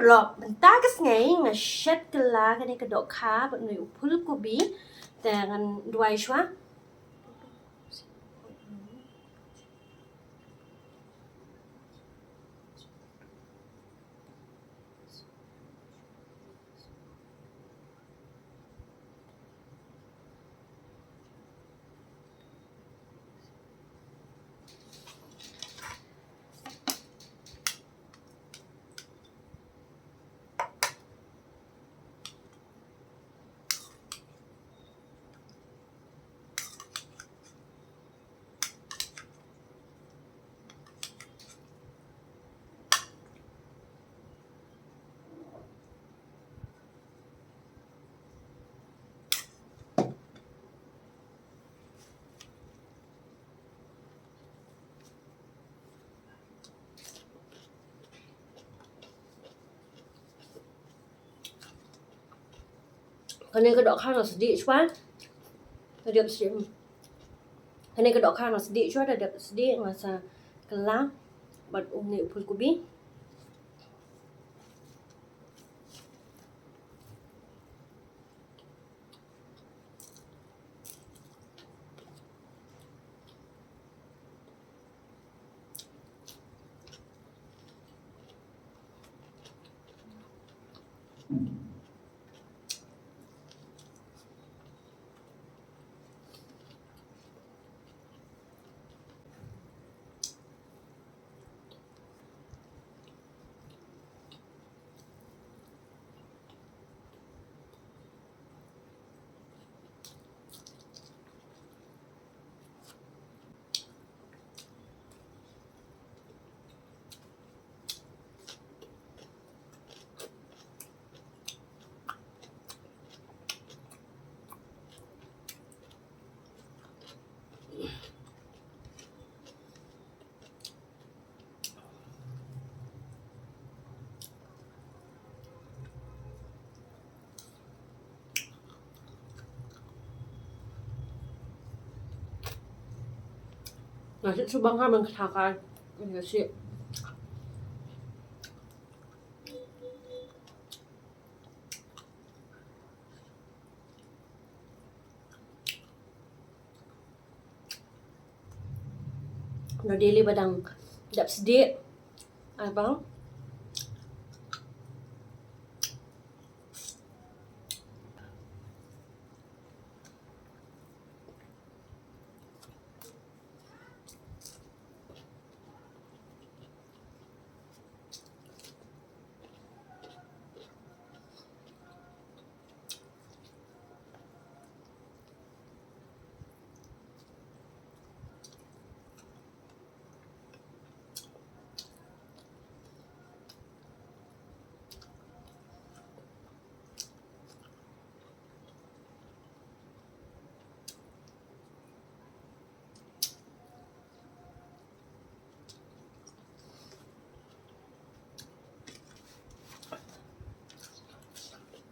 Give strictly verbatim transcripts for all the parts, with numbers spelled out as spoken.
Lok, mynta ka sngi nga shet kylla kane ka dohkha bad une u phul kubi, te ngan duwai shuwa. Kane ka dohkha nga sdieh shuwa. Ka dep sdieh. Kane ka dohkha nga sdieh shuwa, da dep sdieh nga sa kylla bad une u phul kubi. Nga shu bang ha man ka thakai. Nga shu. Nga dei lei ba dang dep sdieh. Ai bang.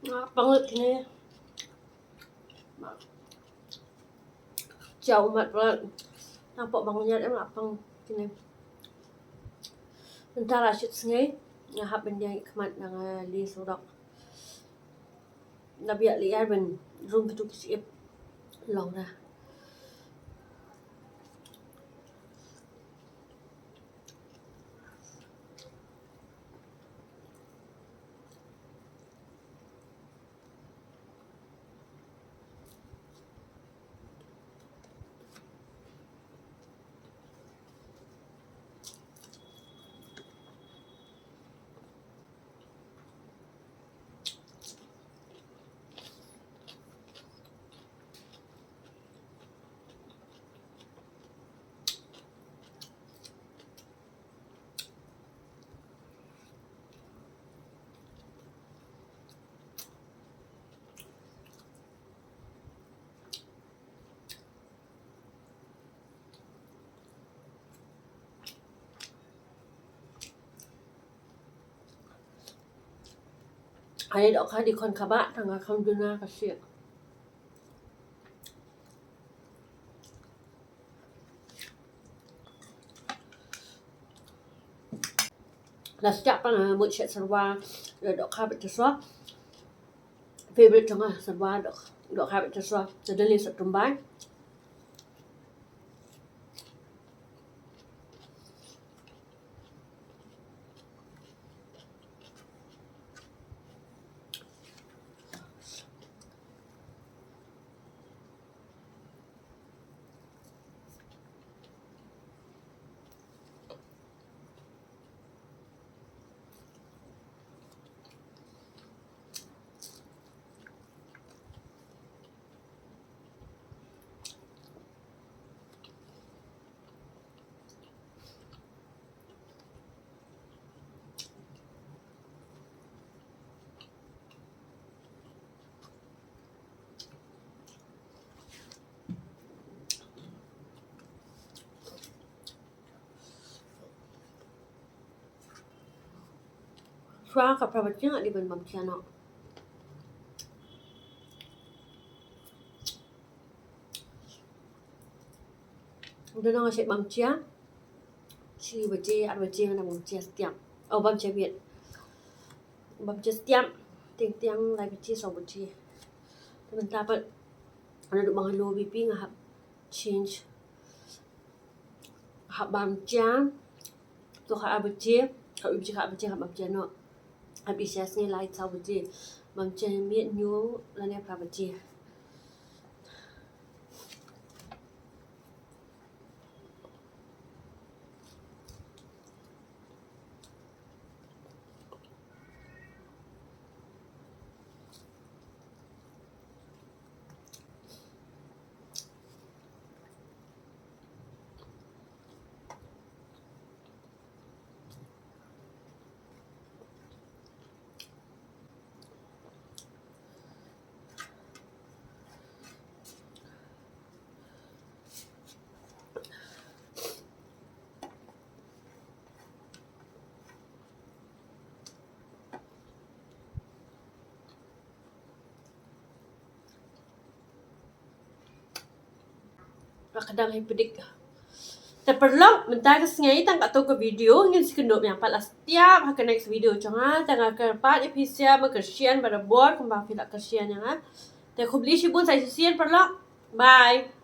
Nga pang lut kine. Jaw mat pang. Nang pok bang nyat em la pang kine. Mynta la shit sngi. Nga hap ban ïaid khmat na nga li sudok. Na biak liar ban rung katu ki sip long na. Ai dok ka di kon kaba tang ka kam duna ka siak. Last step nga mut shet syrwa, dohkha bad syrwa. Favorite jong nga syrwa, dohkha bad syrwa. Suddenly syrwa tumbai. Shuwa ka phra baje nga dei ban bam jia noh. Dang nga shet bam jia. Shi baje, ar baje nga dang bam jia step. Oh, bam jia miet. Bam jia step. Teng teng lai baje, saw baje. Te mynta pat nga dang bam low B P, nga hap change. Hap bam jia. To kha ar baje, kha ar baje, kha ar baje, kha bam jia noh. Hap ïa shet sngi lai saw baje. Bam jia miet hynñiew lane phra baje. Ba ka dang hapdeng. Te paralok, mynta ka sngi tang katto ka video, ngin sa ïakynduh biang pat la step ha ka next video jong nga. Te nga kyrpad ïa phi sa ïa kyrshan barabor kumba phi la kyrshan ïa nga. Te khublei shibun, sa shisien paralok. Bye.